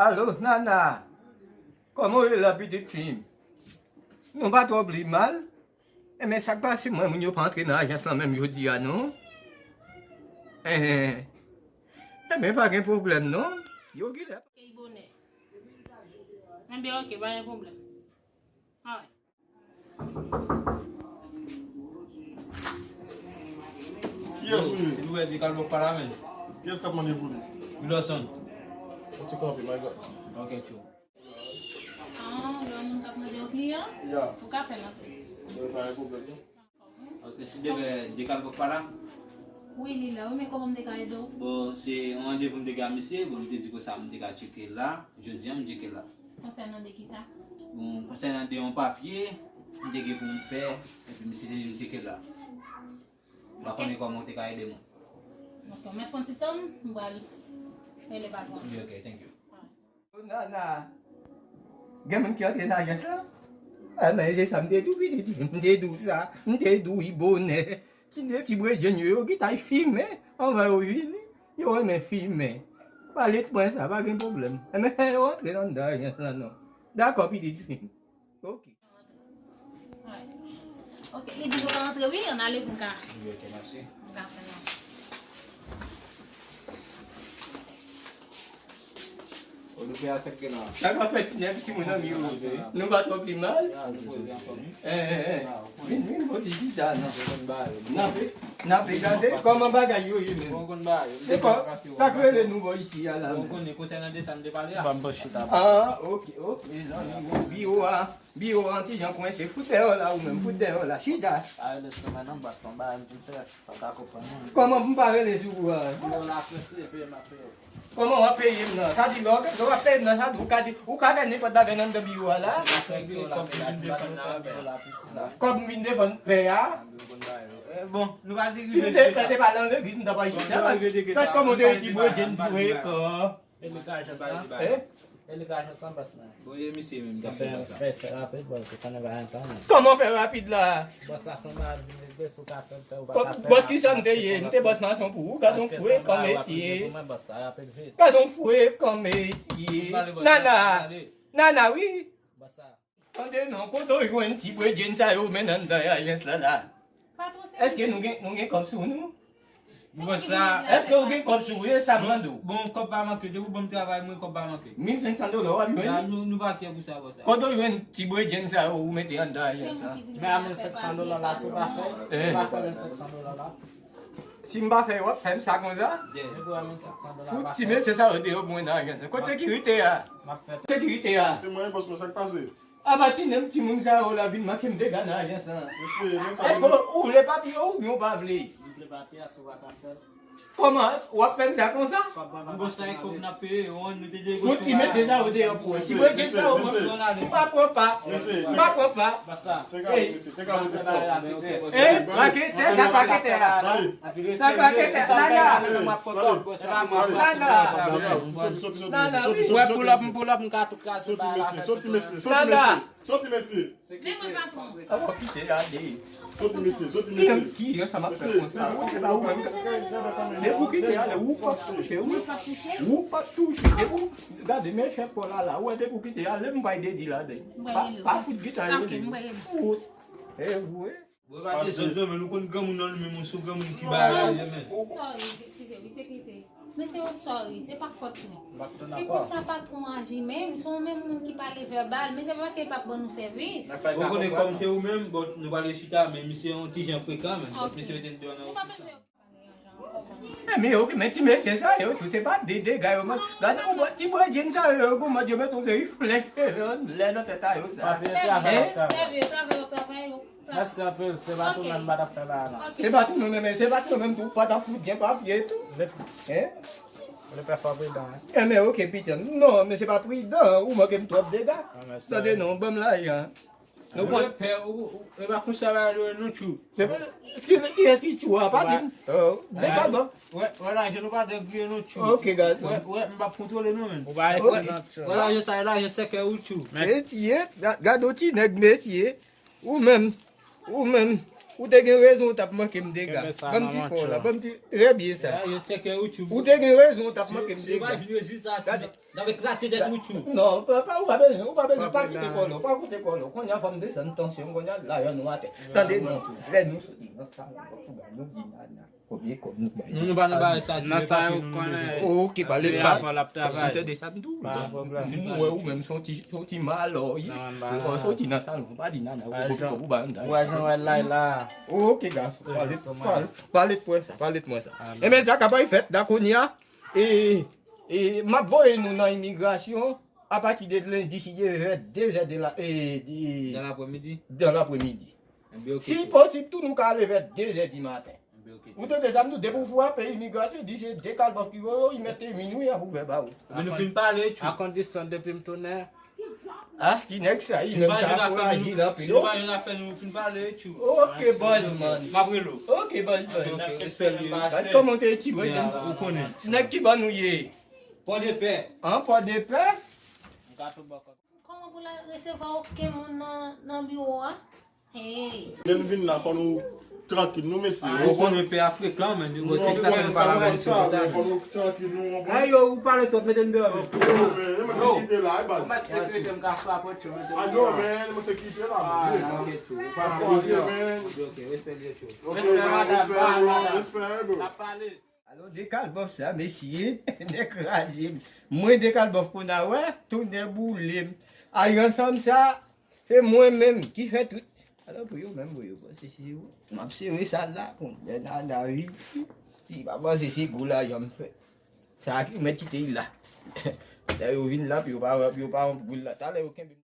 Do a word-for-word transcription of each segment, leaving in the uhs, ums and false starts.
Alo, Nana. Kòman w ye la, pitit fi m? Nou pa twò pli mal? Enben, sa k pase mwen, moun yo pa antre nan ajans lan menm jodi a, non? Enhen. Enben, pa gen pwoblèm, non. Yo genlè. Kèy bonè. Enben, oke, pa gen pwoblèm. Alright. Kiyès ou ye? Se nouvèl de Kalbòk pa la menm. Kiyès k ap mande pou li? Wilson. Yon ti kanpe, my God. Ok, tchou. Ah, lè yon moun k ap mande yon kliyan, ou ka fè l antre. Yo, pa gen pwoblèm, non. Ok, si demen de Kalbòk pa la? Wi, li la. Wi, men kòman m te ka ede w? Bon, se yon randevou m te gen ak misye. Bon, m te di konsa m te ka tcheke la. Jodi a, m tcheke la. Konsènan de kisa? Bon, konsènan de yon papye, m te gen pou m fè, epi misye te di m tcheke la. M pa konnen kòman w te ka ede mwen. Ok, men fè yon ti tann, m pral rele patwon. Wi, ok, thank you. Nana, gen moun ki antre nan ajans la? Ah, men se sa m te di w, pitit fi m, m te di w sa, m te di w wi bonè. Ti de ti bredjenn yo, yo gentan fimen anvan yo vini. Yo renmen fimen. Pale t mwen sa, pa gen pwoblèm. Enben, fè yo antre anndan ajans la non. Dakò, pitit fi m. Ok. Ok, li di nou ka antre wi, ann ale pou n ka. Wi, ok, mèsi. N ka fè nan. Sa k ap fèt ti nèg timoun nan miwo? Nou pa twò pi mal? Eh, eh, eh. Vin, vin, pote chita non. N ap, n ap gade kòman bagay yo ye menm. Se kò, sa k rele nou bò isi a la menm? Ah, ok, ok, mezanmi, bon, biwo a, biwo a yon ti jan kwense. Fout dèyè w la ou menm, fout dèyè w la, chita. Kòman pou m pa rele sou ou a? Kòman w ap peye m nan? Sa di lè w, lè w ap peye m nan, sa di ou ka di, ou ka fè nenpòt bagay nan anndan biwo a la. Kòb m vin defann pè a. Eh, bon, nou pa di. Si m te fè, se pa nan legliz m ta pral chita. Gad kòman se ti bredjenn frekan. E li ka ajan san? Eh? E li ka ajan san bòs mwen. Bon, e misye menm k ap fè bòs la. Fè, fè rapid, bòs, se konnen pa antan non. Kòman fè rapid la? Bòs la se yon bagay vin regle, si w ka fè l, fè, ou pa ka fè l. Bòs, kisa m te ye? M te bòs mason pou ou? Gad yon frekan mesye. Gad yon frekan mesye. Nana. Nana, wi. Tande non, kote w jwenn ti bredjenn sa yo men anndan ajans la la? Èske nou gen, nou gen kòb sou nou? Bòs la. Èske w gen kòb sou ou? E sa m mande w. Bon, kòb pa manke, depi w ban m travay mwen, kòb pa manke. Mil senk san dola w ap jwenn li? Nou, nou pa kè pou sa, bòs la. Kote w jwenn ti bredjenn sa yo ou mete anndan ajans la? Men a mil senk san dola la, si w pa fè, si w pa fè mil senk san dola la. Si m pa fè, w ap fè m sa konsa? Fout ti mesye sa yo deyò pou mwen nan ajans la. Kote sekirite a? Kote sekirite a? Se mwen, bòs mwen, sa k pase? Apa ti nèg timoun sa yo la vin manke m dega nan ajans lan. Èske ou vle papye oubyen ou pa vle? M vle papye a, si w pa ka fè l. Kòman? W ap fè m sa konsa? Bon, sa e kòb n ap peye yo, nou te negosyone. Fout ti mesye sa yo deyò pou wè. Si bredjenn sa yo, m pa pran pa. M pa pran pa. Ey, raketè, sa raketè a. Sa raketè, Nana. Nana. Nana, wi. Wè, pull up, m pull up, m ka tou kraze bagay la. Soti, mesye, soti, mesye. Soti, mesye. Men mwen, patwon. Awa, kite ale. Soti, mesye, soti, mesye. Ki, ki, sa m ap fè konsa? Ou se pa ou menm. Depi w kite ale, ou p ap touche, wi. Ou p ap touche. Depi w, gade, men chèf pa w la la. Ou wè, depi w kite ale, m bay dedi ladan. Pa, pa fout gita rele. Fout. E vre. Bò, pa dezòd non, men nou konn granmoun nan nou menm, yon sou granmoun ki bay la, men. Sorry, eskize, wi, sekirite. Men se yon sorry, se pa fòt mwen. Se konsa patwon an aji menm, se yon menm moun ki pale vèbal, men se pa paske l p ap ban nou sèvis. Ou konnen kòm se ou menm, bon, nou pale chita, men misye yon ti jan frekan, men. Bon, misye mete n deyò nan ofis la. Eh, men yo, men ti mesye sa yo tou, se pa de dega yo, man. Gade yon bò ti bredjenn sa yo, yo gon mòd yo mete yon seri flèch anlè nan tèt a yo sa. Papye travay, travay. Mèsi anpil, se pa tou menm m pa t ap fè bagay la. Se pa tou nou menm, se pa tou nou menm tou, pa t ap fout gen papye tou. Hein? Le pè fò pridan, hein? Eh, men oke, pitit. Non, men se pa pridan, ou manke m twòp dega. Tande non, ban m lajan. Nou konn pè, ou, ou, e pa konsa bagay yo ye non, tchou. Se pa, ki, kiyès ki tchou a? Pa di m. Dega bon. Wè, wè lajan nou pa dwe griye non, tchou. Ok, gade. Wè, wè, m p ap kontwole non, men. Ou pa ekri nan tchou. Wè lajan sa, lajan sèkè ou, tchou. Mesye, ga-, gade yon ti nèg, mesye. Ou menm, ou menm, Ou te gen rezon, w t ap manke m dega. Ban m ti kò la, ban m ti, trè byen sa. Ou te gen rezon, w t ap manke m dega. Gade. Non, pa, pa, ou pa bezwen, ou pa bezwen, pa kite kò la, pa kite kò la. Kounye a fò m desann tansyon, kounye a la, yon nou atè. Tande non, lè nou soti nan salon, fò nou di nana. Konbyen kòb nou bay? Nou, nou pa nan bagay sa, nan sa yo konnen. Ok, pale, pale. Ou tande sa m di w? Mwen ou menm, se yon ti, se yon ti malòy. Ou soti nan salon, ou pa di nana, ou pa di kòb, ou ba yon dayè. Ou wè jan wè lay la. Ok, gason, pale, pale, pale t mwen sa, pale t mwen sa. Enben, sa ka bay fèt, la kounye a, e, e, m ap voye nou nan imigrasyon, apati de lendi, si Dye vle, vè de zè de la, e, de, dan lapremidi. Dan lapremidi. Si posib tou, nou ka ale vè de zè di maten. Ou tande sa m di w, depi w frape imigrasyon, di se de kalbòf ki voye w, y mete minwi ap ouvè ba ou. Men nou fin pale, tchou. A kondisyon depi m tounen. Ah, ti nèg sa, li menm sa frajil anpil. Si nou pa jwenn afè nou, fin pale, tchou. Ok, boss man. M ap rele w. Ok, boss man. Ok, respè l ye. Gad kòman te ti boy. Ou konnen. Nèg ki bò nou ye? Pòdepè. An, Pòdepè? Kòman pou l resevwa okenn moun nan, nan biwo a? Hey. Lè n vin la, fò nou trankil, nou, mesye. Ou konnen pè a frekan, men nou, bon, se sa fè nou pa la bòn sou ta. Fò nou trankil, nou, bon. Hey, yo, ou pale twòp, mete m deyò, men. Yo, men, mwen se kite la, e baz. Ou mèt sekirite, m ka frape tchou, mete m deyò. Ah, non, men, mwen se kite la, men. Ah, ok, tchou. Ou pa nan pwoblèm, men. Ok, ok, respè l ye, tchou. Ok, respè, bro, respè, bro. N ap pale. Alò, de kalbòf sa, mesye, nèg kraze m. Mwen de kalbòf konn a wè, tonnè boule m. Ajans sa, se mwen menm ki fè tout. Alò, pou yo menm, pou yo panse se yo. M ap sere sa la, konbyen nana wi. Si pa panse se gou lajan m fè. Sa ki mèt kite l la. Lè yo vin la, pou yo pa, pou yo pa wont boul la. Talè yo kenbe.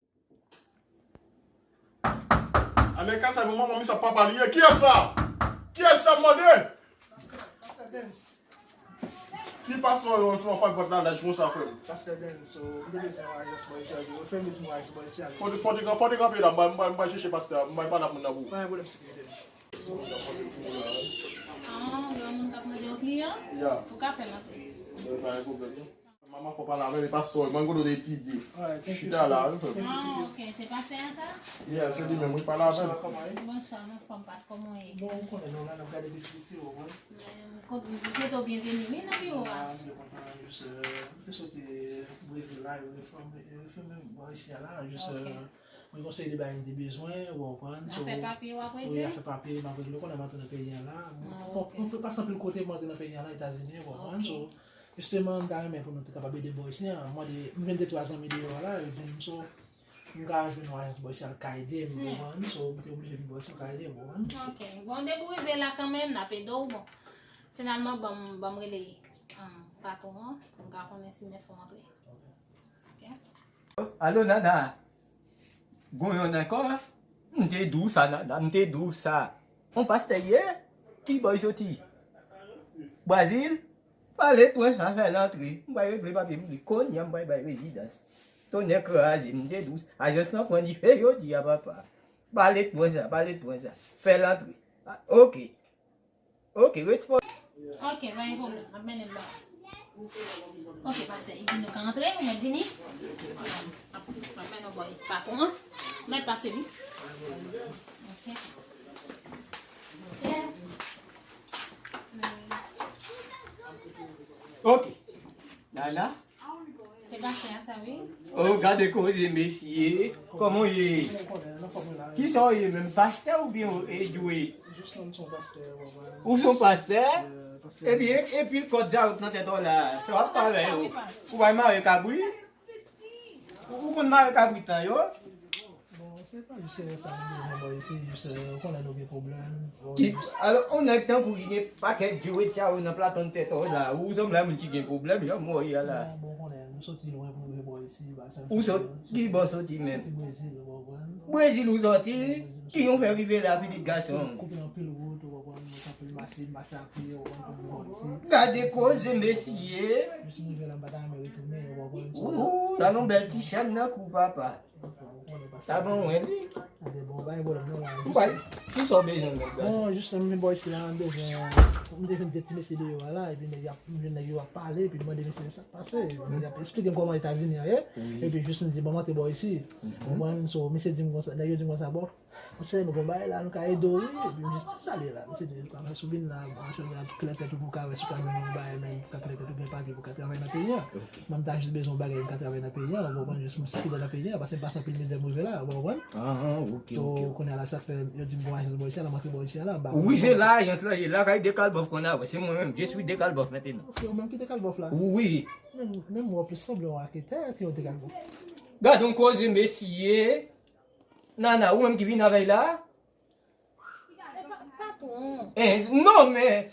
American sa, bon, manman, mi sa papa li ye. Kiyès sa? Kiyès sa, m mande? Pastè Dens. Ki pastè yo, yo fè pòt la laj konsa, frè m? Pastè Dens, so, m te bezwen ajans mwen, yo fèmen pou mwen ajans mwen. Fò te, fò te, fò te kanpe la, m ba, m ba, m ba chèche pastè, m ba, m pale ak moun nan pou ou. Pa gen pwoblèm, sekirite. Ah, gen yon moun k ap mande yon kliyan? Ya. Ou ka fè l antre. Mwen pa gen pwoblèm, non. Manman, fò pale avè l, e pastè, mwen konnen w etidye. Chita la, wi, frè m. Ah, ok, se pastè a sa? Yeah, se li menm, wi, pale avè l. Bonswa, kòman w ye? Bonswa, m anfòm, pastè, kòman w ye? Bon, ou konnen, nou la, n ap gade pitit ou, wi. Men, kote, kote w byenveni, wi, nan biwo a. Ah, m byen kontan, jis, euh, m te soti Brezil la, yo refòme, yo refòme bò isi a la, jis, euh, mwen gen yon seri de bagay m te bezwen, ou konprann, so, afè papye w ap regle? Wi, afè papye, m ap regle, ou konnen m ap tounen peyi a la. Ah, ok. Mwen, mwen pase anpil kote, mwen antre nan peyi a la, Etazini, ou konprann, so, Jisteman, m ta renmen pou nou te kapab ede bò isi a. Mwen de, m jwenn de twa zanmi deyò a la, yo di m, so, m ka jwenn yon ajans bò isi a k ka ede m, ou konprann? So, m te oblije vin bò isi a, ou ka ede m, ou konprann? Ok. Bon, depi w rive la kanmenm, n ap ede w. Bon, finalman, ban m, ban m rele, um, patwon an, pou m ka konnen si m mèt fè w antre. Ok. Alo, Nana. Gon yonn ankò, m te di w sa, Nana, m te di w sa. On pastè ye? Ki bò l soti? Brazil? Pale t mwen sa, fè l antre. M pral regle papye pou li. Kounye a, m pral bay rezidans. Tonnè kraze m, m te di w sa. Ajans lan pran dife jodi a, papa. Pale t mwen sa, pale t mwen sa. Fè l antre. Ah, ok. Ok, ret fò. Ok, pa gen pwoblèm. M ap mennen l ba ou. Ok, pastè, epi nou ka antre, ou mèt vini. M ap, m ap mennen w bò patwon an. Mèt pase, wi. Ok. Ok. Ok. Nana? Se pastè a sa, wi. Oh, gade koze, mesye. Kòman w ye? Kisa w ye menm? Pastè oubyen, e, dwe? Ou se yon pastè? Ebyen, epi kòd sa yo nan tèt ou la, sa w ap pale yo? Ou pa mare kabri? Ou, ou konn mare kabrit lan yo? Bon, se pa jis sa nou bezwen, bò, se jis, euh, ou konnen nou gen pwoblèm. Ki, alò, yon nèg tankou li gen pakèt djwet sa yo nan platon tèt ou la, ou sanble a moun ki gen pwoblèm, jan mò ye a la. Non, bon, ou konnen, nou soti lwen pou nou rive bò isi, ba sa. Ou sot, ki bò soti menm? Soti Brezil, ou konprann? Brezil ou soti? Ki yon fè rive la, pitit gason? Koupe anpil wout, ou konprann, nou kanpe mache, mache a pye, ou konprann, pou nou bò isi. Gade koze, mesye! Jis m rive la, m pa ta renmen retounen, ou konprann? Ou, ou, sa yon bèl ti chèn nan kou, papa. Sa bon, wi, li. Bon, pa gen pwoblèm, non, la. Ou bay, ki sa w bezwen, nèg la? Bon, jis m vin bò isi la, m bezwen M te jwenn de ti mesye deyò a la, epi nèg y ap, m jwenn nèg yo ap pale, epi m mande mesye yo sa k pase. Epi y ap eksplike m kòman Etazini an ye. Epi jis m di, "Bon, m antre bò isi." Ou konprann? So, mesye di m konsa, nèg yo di m konsa, "Bon, monchè, nou gon bagay la, nou ka ede w, wi." Epi m jis di, "Sa l ye la?" Mesye di, "Ou ka fè sou vin la, bon, chèf la, klè tèt ou pou w ka wè si w ka jwenn yon bagay, men pou w ka klè tèt ou gen papye pou w ka travay nan peyi an." Mwen m ta jis bezwen yon bagay pou m ka travay nan peyi an, ou konprann, jis m sikile nan peyi an, paske m pase anpil mizè m rive la, ou konprann? Ah, ok, so, ok, ok. Kounye a la, sa k fè yo di m gon ajans bò isi a, la m antre bò isi a la, m pa... Wi, se la ajans lan ye, lakay Dekalbòf konn a wè, se mwen menm, je suis Dekalbòf maintenant. Se ou menm ki Dekalbòf la? Wi. Menm, menm ou plis sanble yon raketè ke yon Dekalbòf. Gad yon koze, mesye. Nana, ou menm ki vin avè l la? Patwon. Eh, non, men,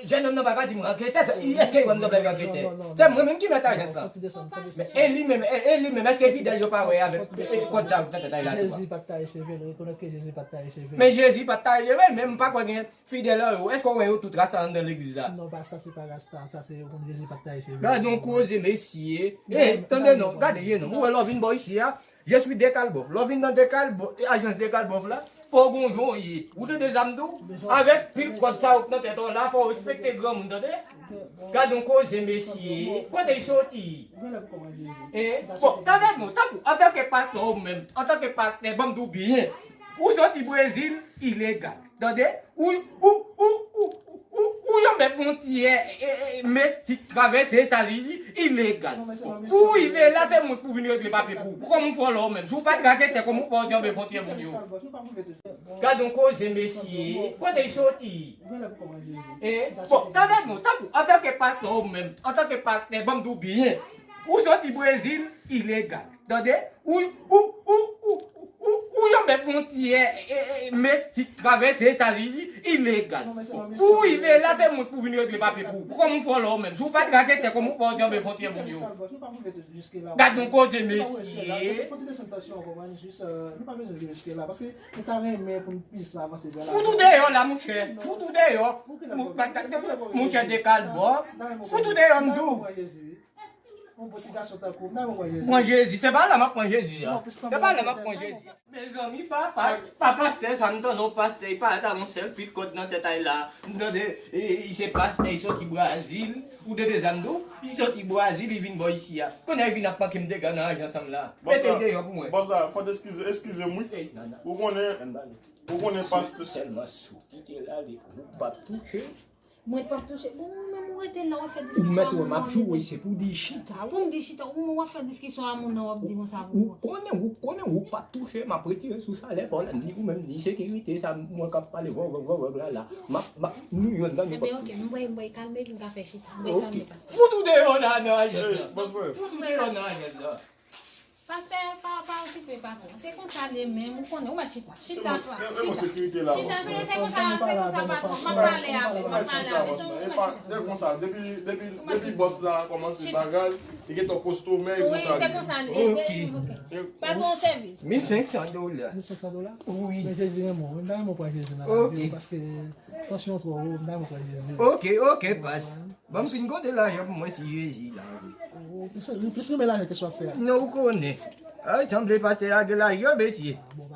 jennonm nan pa ka di m raketè, èske ou wè m sanble raketè? Se mwen menm ki mèt ajans lan. Men e li menm, e, e li menm, èske fidèl yo pa wè avèk, e, kòd sa yo nan tèt la tou a? Jezi pa t taye cheve l, rekonèt ke Jezi pa t taye cheve l. Men Jezi pa t taye cheve l, men m pa kwè gen fidèl an yo. Èske w wè yo tout rasta anndan legliz la? Non, pa sa, se pa rasta, sa se yo konn Jezi pa t taye cheve l. Gad yon koze, mesye. Eh, tande non, gade je non. Ou wè lè w vin bò isi a, je suis Dekalbòf. Lè w vin nan Dekalbòf, ajans Dekalbòf la, fò w gon jan w ye. Ou tande sa m di w? Avèk pil kòd sa yo k nan tèt ou la, fò w respekte granmoun, tande? Gad yon koze, mesye. Kote l soti? Eh, bon, tande non, tankou, antanke pastè ou menm, antanke pastè, ban m di w byen, ou soti Brezil, ilegal. Tande? Ou, ou, ou, ou, ou, ou janbe fwontyè, e, e, Meksik, travèse Etazini, ilegal. Ou rive la, se moun pou vin regle papye pou ou. Kòman w fè w la ou menm? Si w pa t raketè, kòman w fè w janbe fwontyè moun yo? Gad yon koze, mesye. Kote l soti? Eh, bon, tande non, tankou, antanke pastè ou menm, antanke pastè, ban m di w byen, ou soti Brezil, ilegal. Tande? Ou, ou, ou, ou, ou, ou janbe fwontyè, e, e, Meksik, travèse Etazini, ilegal. Ou rive la, se moun pou vin regle papye pou ou. Kòman w fè w la ou menm? Si w pa t raketè, kòman w fè w janbe fwontyè moun yo? Gad yon koze, mesye. Fout ou deyò la, monchè. Fout ou deyò. Monchè, Dekalbòf. Fout ou deyò, m di w. Yon bon ti gason tankou w, m ta pran Jezi. Pran Jezi. Se pa la m ap pran Jezi a. Se pa la m ap pran Jezi a. Mezanmi, pa, pa, pa pastè sa, m tande yon pastè, li parèt avè yon sèl pil kòd nan tèt a l la. M tande, e, e, se pastè, li soti Brazil. Ou tande sa m di w? Li soti Brazil, li vin bò isi a. Kounye a li vin ap manke m dega nan ajans an m la. Mete l deyò pou mwen. Bòs la, fò t eskize, eskize m wi. Ey, nana. Ou konnen, ou konnen pastè. Sèlman si w kite l ale, ou p ap touche. Mwen p ap touche. Bon, ou menm ou rete la, w ap fè diskisyon ak moun nan. Ou mèt wè m ap joure, se pou w di chita, wi. Pou m di chita, ou menm w ap fè diskisyon ak moun nan, w ap di konsa pou mwen. Ou konnen, ou konnen, ou p ap touche, m ap retire sou salè pa w la, ni ou menm, ni sekirite, sa, mwen k ap pale vòg, vòg, vòg, vòg la, la. M ap, m ap, nou youn nan nou p ap touche. Enben, ok, m voye, m voye kalme, epi m ka fè chita. M voye kalme, pastè. Fout ou deyò nan, nan ajans la. Fout ou deyò nan ajans la. Pastè, pa, pa okipe patwon. Se konsa l ye menm, ou konnen, ou mèt chita. Chita, pastè. Chita, pastè. Chita, se, se konsa, se konsa, patwon. M ap pale avè w, m ap pale avè w. Se ou mèt chita. Se konsa, depi, depi, depi bòs la kòmanse bagay, li gentan kostomè, li konsa li ye. Wi, se konsa l ye. Ok. Patwon sèvi. Mil senk san dola. Mil senk san dola? Wi. Men Jezi renmen w. M ta renmen w pran Jezi nan lavi w, paske tansyon twò wo, m ta renmen w pran Jezi. Ok, ok, pas. Ban m fin konte lajan pou mwen si Jezi la, wi. Ou plis, ou plis renmen lajan ke sa w ap fè a. Non, ou konnen. Ay, sanble pastè a gen lajan, mesye.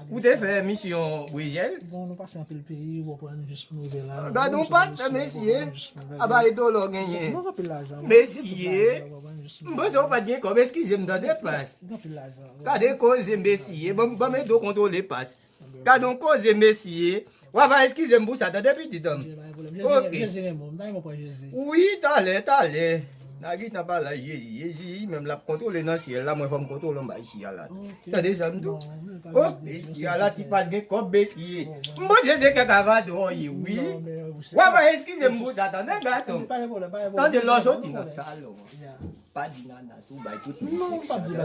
Ou te fè misyon Brezil? Bon, nou pase anpil peyi, ou konprann, jis pou nou rive la. Gad yon pastè, mesye. Aba e dola w genyen. Mesye, m panse w pa t gen kòb, eskize m, tande, pas. Gade koze, mesye. Ban m, ban m ede w kontwole, pas. Gad yon koze, mesye. W ap eskize m pou sa, tande, pitit an m. Ok. Wi, talè, talè. N a gentan pale a Jezi. Jezi, li menm, l ap kontwole nan syèl la, mwen fò m kontwole anba isi a la. Tande sa m di w? Ok, isi a la, ti pa t gen kòb, mesye. M panse se kèk avadra w ye, wi. W ap eskize m pou sa, tande, gason m. Tande, lè w soti nan salon an. Pa di nana si w bay tout moun senk san dola.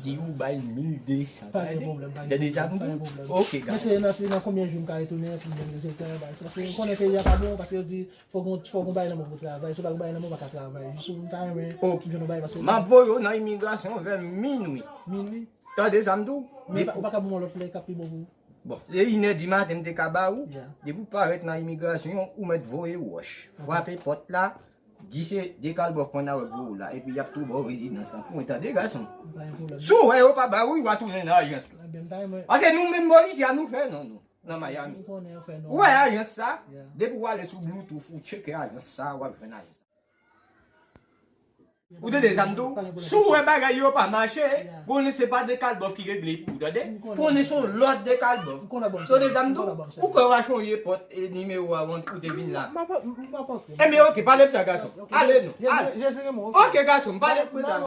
Di ou bay mil de san, tande? Tande sa m di w? Ok, gade. Men se nan, se nan konbyen jou m ka retounen pou m jwenn rezilta yo, bay. Paske ou konnen peyi a pa bon, paske yo di fò gon, fò gon bagay nan men w pou w travay. Si w pa gon bagay nan men w, ou pa ka travay. Jis ou m ta renmen m jwenn yon bagay, paske m ap voye w nan imigrasyon vè minwi. Minwi? Tande sa m di w? Men ou pa ka ban m yon lòt lè k ap pi bon pou ou? Bon, se inè di maten m te ka ba ou. Depi w parèt nan imigrasyon, ou mèt voye wòch. Frape pòt la, di se Dekalbòf konn a wè gwo la, epi y ap tou ba w rezidans lan pou mwen, tande, gason. Si w wè yo pa ba ou, w a tounen nan ajans lan. Paske nou menm bò isi a, nou fè non nou. nan Miami. Ou wè ajans sa? Depi w ale sou Bluetooth, ou tcheke ajans sa, w ap jwenn ajans sa. Ou tande sa m di w? Si w wè bagay yo pa mache, konnen se pa Dekalbòf ki regle pou ou, tande? Konnen se yon lòt Dekalbòf. Tande sa m di w? Ou kwè w a chonje pòt e nimewo a ou te vin la? Ebyen, oke, pale m sa, gason. Ale non, ale. Oke, gason, pale m sa.